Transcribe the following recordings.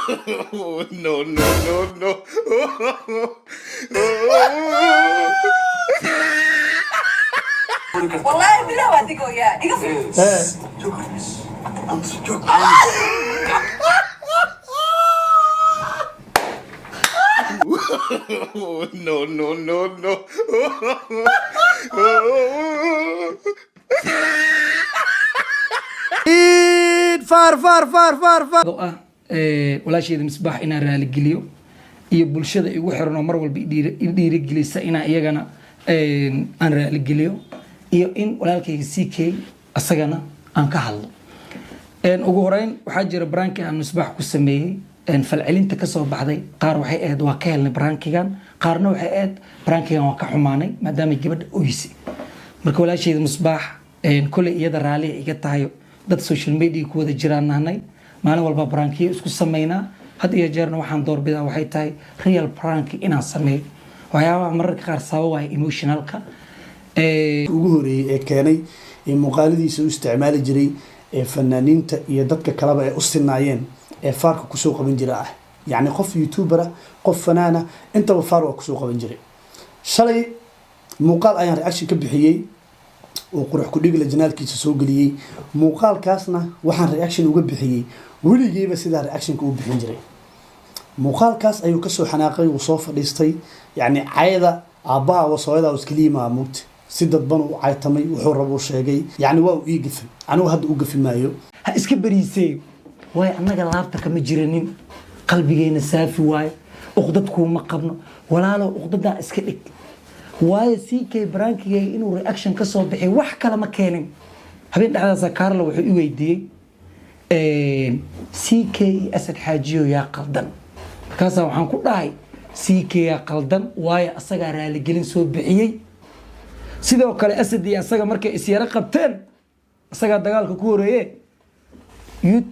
No, no, no, no. Wallaahi bilah waa digoyaa iga fur. No, no, no, no. Faar faar faar faar faar. Oo ah walaasheeda Misbaax inaan raaligeliyo iyo bulshada igu xiran oo mar walba i dhiirigelisa inaan iyagana aan raaligeliyo, iyo in walaalkayga CK asagana aan ka hadlo. Ugu horeyn, waxaa jira prank-i aan Misbaax ku sameeyey. Falcelinta kasoo baxday, qaar waxay ahayd "Waa ka helnay prank-igan", qaarna waxay ahayd "Prank-igan waa ka xumaanay", maadaama gabadha oysay. Marka walaasheeda Misbaax, koley iyada raaliya iga tahay. Dad social media ku wada jiraan nahnay, maalin walba prank-iyo isku sameynaa. Had iyo jeerna waxaan doorbidaa waxay tahay real prank inaan sameeyo. Waxyaabaha mararka qaar sabab waaya emotional-ka ugu horeeyey ee keenay ee muuqaaladiisa u isticmaali jiray ee fanaaniinta iyo dadka kaleba ay u sinaayeen ee faarka kusoo qaban jira ah. Yacni qof YouTuber ah, qof fanaana, intaba faar waa kusoo qaban jiray. Shalay muuqaal ayaan reaction ka bixiyey oo Qurux Kudhigla channel-kiisa soo geliyey. Muuqaalkaasna waxaan reaction uga bixiyey weligeyba sidaa reactionka u bixin jiray. Muuqaalkaas ayuu kasoo xanaaqay, wuu soo fadhiistay. Yacni cayda aabbaha wasooyada iskaliimaa mugta, si dadban u caytamay, wuxuu rabuu sheegay. Yacni waa uu ii gafay, anigu hadda u gafi maayo. Ha iska beriiseeyo, waayo annaga laabta kama jiranin, qalbigeena saafi waayo, uqdad kuuma qabno walaalow, uqdadaa iska dhig. Waayo CK prank-igayga inuu reaction ka soo bixiy wax kale ma keenin. Habeen dhexdaasa Carlo wuxuu i weydiiyey, "CK iyo Asad Xaajiyo yaa qaldan?" Markaasaa waxaan ku dhahay, "CK yaa qaldan, waayo asagaa raaligelin soo bixiyey." Sidoo kale Asad iyo asaga markay isyaro qabteen, asagaa dagaalka ku horeeye.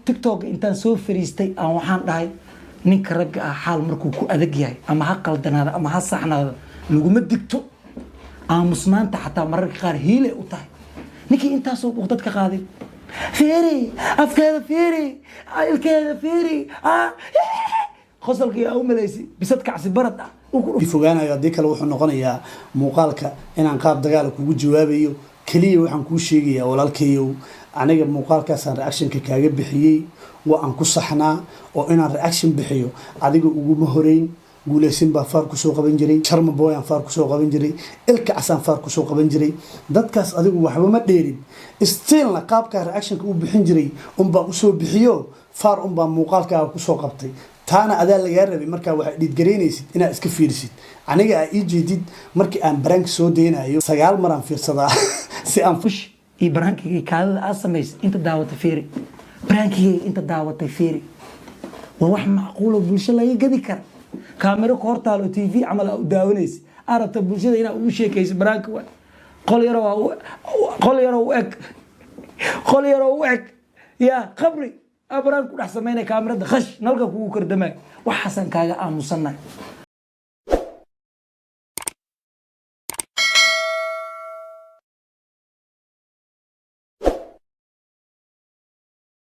TikTok intaan soo fariistay aan waxaan dhahay, ninka ragga ah xaal markuu ku adag yahay, ama ha qaldanaada ama ha saxnaada, laguma digto. Aamusnaanta xataa mararka qaar hiilay u tahay. Ninkii intaasoo dad ka qaaday, fiiri afkeeda, fiiri ilkeeda, fiiri qosolkii aa u malaysay bisad kacsi barad ah uu ku fogaanayo. Haddii kale wuxuu noqonayaa muuqaalka inaan qaab dagaala kugu jawaabayo. Keliya waxaan kuu sheegayaa, walaalkayow, aniga muuqaalkaasaan reactionka kaaga bixiyey waa aan ku saxnaa, oo inaan reaction bixiyo adiga uguma horeyn. Guuleysin baa faar kusoo qaban jiray, Sharma Boyaan faar kusoo qaban jiray, Ilka Casaan faar kusoo qaban jiray. Dadkaas adigu waxba ma dheerin. Still-na qaabkaa reactionka u bixin jiray unbaa usoo bixiyo, faar unbaa muuqaalkaaga kusoo qabtay. Taana adaa lagaa rabay. Markaa waxaad dhiidgaraynaysid inaad iska fiirisid. Aniga aa ii jeedid, markii aan prank soo daynayo 9 maraan fiirsadaa si aan Fush iyo prank-igay kaadida aad samaysay inta daawatay fiiri, prank-igay inta daawatay fiiri. Waa wax macquulo bulsho laga gadi kara. Kaamiro ka hortaalo, TV camal aa u daawanaysa, aa rabta bulshada inaa ugu sheekayso prank-i waay. Qol yaroo qol yaroo u eg, qol yaroo u eg yaa qabri aa prank ku dhex samaynaya, kaamirada khash nalka kugu kordamay. Waxaasaan kaaga aamusannahay.